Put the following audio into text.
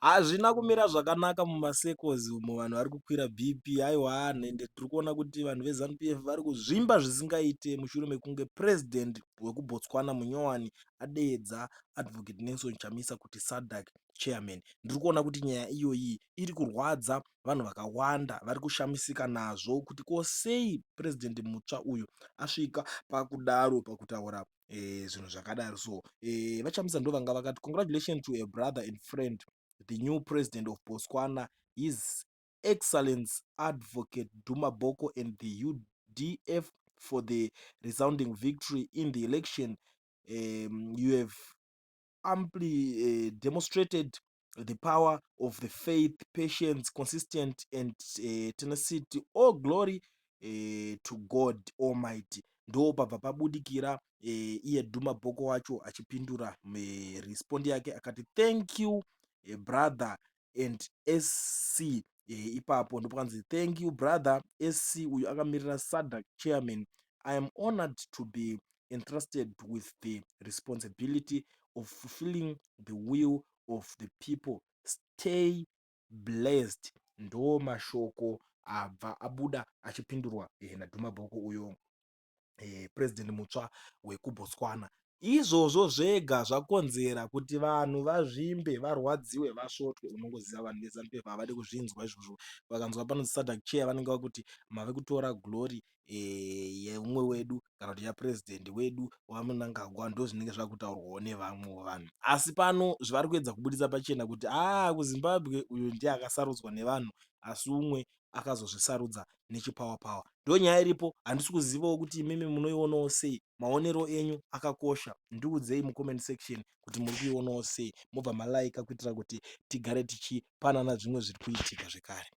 Hazvina kumira zvakanaka mumasekozi umo. Vanhu vari kukwira BP. Aiwa, ende tiri kuona kuti vanhu veZANU PF vari kuzvimba zvisingaite mushure mekunge purezidendi wekuBotswana munyowani adeedza Advocate Nelson Chamisa kuti SADC chairman. Ndiri kuona kuti nyaya iyoyi iri kurwadza vanhu vakawanda. Vari kushamisika nazvo kuti ko sei purezidendi mutsva uyu asvika pakudaro, pakutaura zvinhu zvakadaro. So VaChamisa ndo vanga vakati, "Congratulations to a brother and friend, the new president of Botswana, His Excellence Advocate Duma Boko, and the UDF for the resounding victory in the election. You have amply demonstrated the power of the faith, patience, consistent and tenacity. All glory to God Almighty." Ndo pabva pabudikira iye Duma Boko wacho achipindura respond yake akati, "Thank you, brother and SC." Ipapo ndopakanzi, "Thank you, brother SC," uyu akamirira SADC chairman. "I am honored to be entrusted with the responsibility of fulfilling the will of the people. Stay blessed." Ndo mashoko abva abuda achipindurwa naDuma Boko uyo purezidendi mutsva wekuBotswana. Izvozvo zvega zvakonzera kuti vanhu vazvimbe, varwadziwe, vasvotwe. Unongoziva vanhu veZANU PF havadi kuzvinzwa izvozvo. Vakanzwa panonzi SADC chair, vanenge vakuti mave kutora glory yeumwe wedu kana kuti yapurezidendi wedu waMnangagwa. Ndo zvinenge zvakutaurwawo nevamwewo vanhu, asi pano zvavari kuedza kubudisa pachena kuti aa, kuZimbabwe uyu ndiye akasarudzwa nevanhu, asi umwe akazozvisarudza nechipower power. Ndo nyaya iripo. Handisi kuzivawo kuti imimi munoionawo sei. Maonero enyu akakosha. Ndiudzei mucomment section kuti muri kuionawo sei. Mobva malaika kuitira kuti tigare tichipanana zvimwe zviri kuitika zvekare.